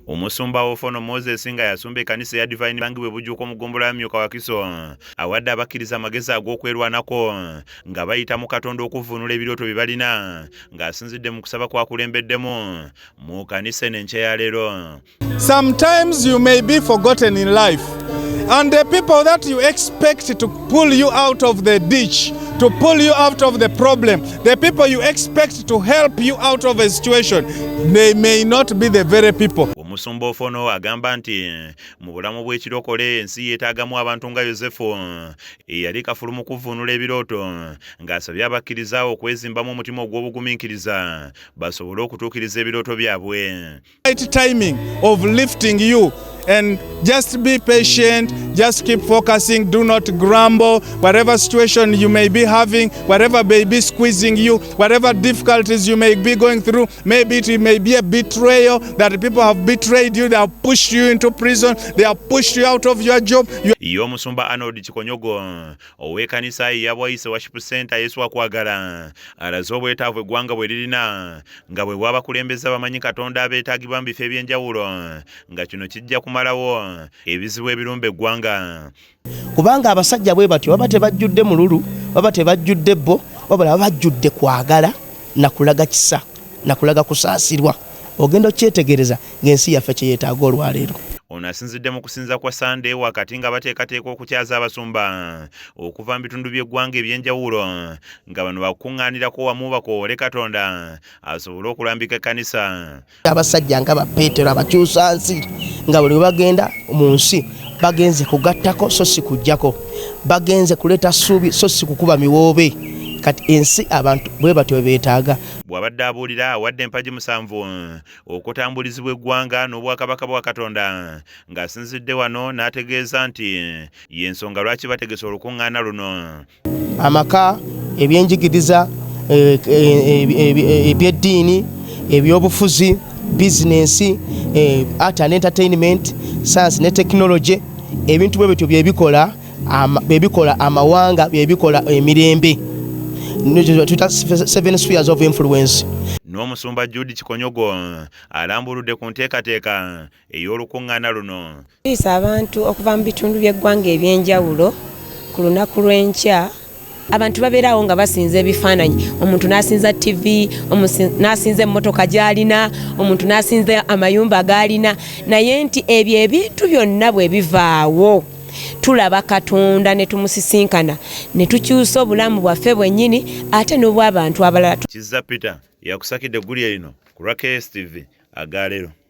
Omusumba Ofono Moses nga yasumba ekkanisa eya Divine Bangi bwe bujuuko mu ggombolola ya Myuka Wakiso awadde abakkiriza amagezi ag'okwerwanako nga bayita mu Katonda okuvvuunula ebirooto bye balina ng'asinzidde mu kusaba kwakulembeddemu mu kanisa eno enkya ya leero. Sometimes you may be forgotten in life, and the people that you expect to pull you out of the ditch, to pull you out of the problem, the people you expect to help you out of a situation, they may not be the very people. Omusumba Ofono agamba nti mu bulamu bw'ekirokole ensi yeetaagamu abantu nga Yosefu eyali kafulu mu kuvvuunula ebirooto, ng'asabye abakkiriza okwezimbamu omutima ogw'obugumiikiriza basobole okutuukiriza ebirooto byabwe. Right timing of lifting you, and just be patient, just keep focusing, do not grumble. Whatever situation you may be having, whatever may be squeezing you, whatever difficulties you may be going through, maybe it may be a betrayal that people have betrayed you, they have pushed you into prison, they have pushed you out of your job. You Ye omusumba Arnold Kikonyogo ow'ekkanisa eya Bwaise Worship Center Yesu Akwagala alaze obwetaavu eggwanga bwe lirina nga bwe bwabakulembeza bamanyi Katonda abeetaagibwa mu bifo ebyenjawulo, nga kino kijja kumalawo ebizibu ebirumba eggwanga. Kubanga abasajja bwe batyo baba tebajjudde mululu, baba tebajjudde bo, wabula baba bajjudde kwagala nakulaga kisa, nakulaga kusaasirwa. Ogenda okyetegereza ng'ensi yaffe kyeyeetaaga olwaleero. Ono asinzidde mu kusinza kwa Sande wakati nga bateekateeka okukyaza abasumba okuva mu bitundu by'eggwanga ebyenjawulo, nga bano bakuŋŋaanirako wamu bakoowole Katonda asobole okulambika ekkanisa. Abasajja nga Bapeetero abakyusa nsi, nga buli we bagenda mu nsi bagenze kugattako so si kuggyako, bagenze kuleeta ssuubi so si kukuba miwoobe. Kati ensi abantu bwe batyo bwe beetaaga. Bw'abadde abuulira awadde empagi 7 okutambulizibwa eggwanga n'obwakabaka bwa Katonda, ng'asinzidde wano n'ategeeza nti y'ensonga lwaki bategese olukuŋŋaana luno. Amaka, ebyenjigiriza, ebyeddiini, ebyobufuzi, bizinensi, art and entertainment, science ne technology, ebintu bwe bityo byebikola amawanga, byebikola emirembe. Tuyita seven spheres of influence. N'omusumba Jude Kikonyogo alambuludde ku nteekateeka ey'olukuŋŋaana luno. Tuyisa abantu okuva mu bitundu by'eggwanga ebyenjawulo ku lunaku lw'enkya. Abantu babeerawo nga basinza ebifaananyi, omuntu n'asinza TV, n'asinza emmotoka gy'alina, omuntu n'asinza amayumba g'alina, naye nti ebyo ebintu byonna bwe bivaawo tulaba Katonda ne tumusisinkana ne tukyusa obulamu bwaffe bwennyini ate n'obw'abantu abalala. Kizza Peter yakusakidde eggulire lino ku lwa KSTV agaleero.